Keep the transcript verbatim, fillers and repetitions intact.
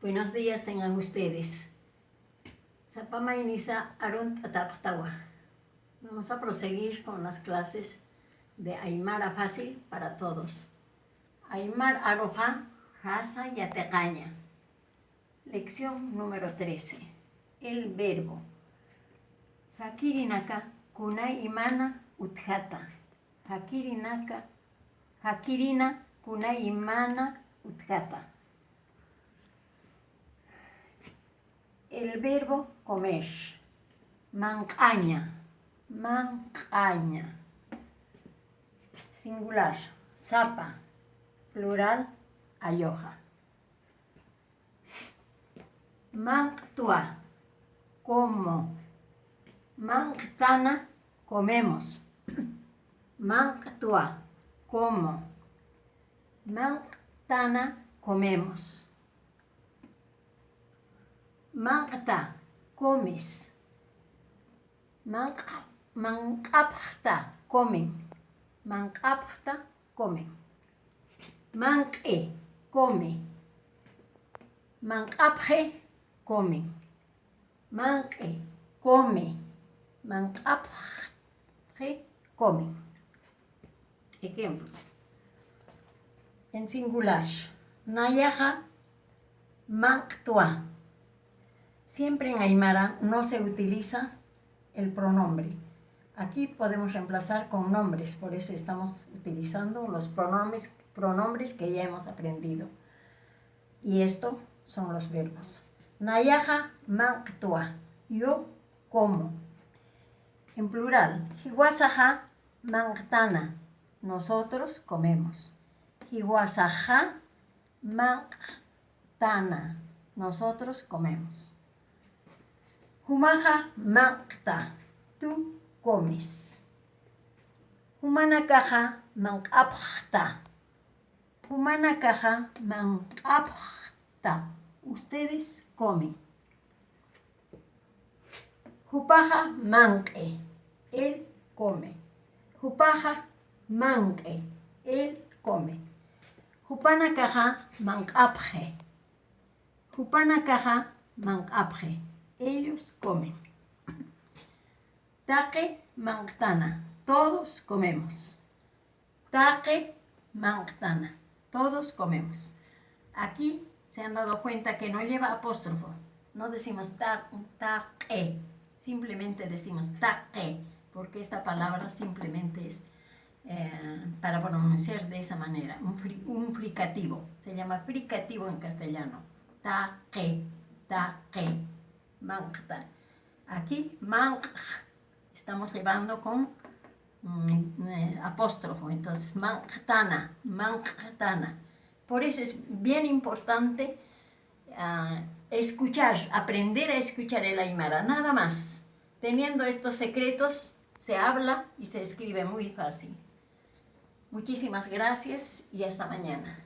Buenos días tengan ustedes. Sapa maynisa arunt'atapxtawa. Vamos a proseguir con las clases de Aymara Fácil para Todos. Aymar aruxa jasa yatiqaña. Lección número trece. El verbo. Jakirinaka kunay imana utjata. Jakirinaka, jakirina kunay imana utjata. El verbo comer. Manq'aña, manq'aña. Singular, sapa. Plural, alloja. Manq'twa, como. Manq'tana, comemos. Manq'twa, como. Manq'tana, comemos. Manq'ta, comes. Manq-, manq'apxta, comen. Manq'apxta, comen. Manq'i, come. Manq'apxi, comen. Manq'i, come. Manq'apxi, comen. Ejemplos. En singular. Nayaxa manq'twa. Siempre en aymara no se utiliza el pronombre. Aquí podemos reemplazar con nombres, por eso estamos utilizando los pronombres, pronombres que ya hemos aprendido. Y estos son los verbos. Nayaxa manq'twa, yo como. En plural, jiwasaxa manq'tana, nosotros comemos. Jiwasaxa manq'tana, nosotros comemos. Jumaxa manq'ta, tú comes. Jumanakaxa manq'apxta. Jumanakaxa manq'apxta, ustedes comen. Jupaxa manq'i, él come. Jupaxa manq'i, él come. Jupanakaxa manq'apxi. Jupanakaxa manq'apxi, ellos comen. Taqi manq'tana, todos comemos. Taqi manq'tana, todos comemos. Aquí se han dado cuenta que no lleva apóstrofo. No decimos ta-, taqi, simplemente decimos taqi, porque esta palabra simplemente es, eh, para pronunciar de esa manera, un fri-, un fricativo. Se llama fricativo en castellano. Taqi, taqi, manq'ta. Aquí, manq'x, estamos llevando con, mm, eh, apóstrofo. Entonces, manq'tana, manq'tana. Por eso es bien importante, ah, escuchar, aprender a escuchar el aymara, nada más. Teniendo estos secretos, se habla y se escribe muy fácil. Muchísimas gracias y hasta mañana.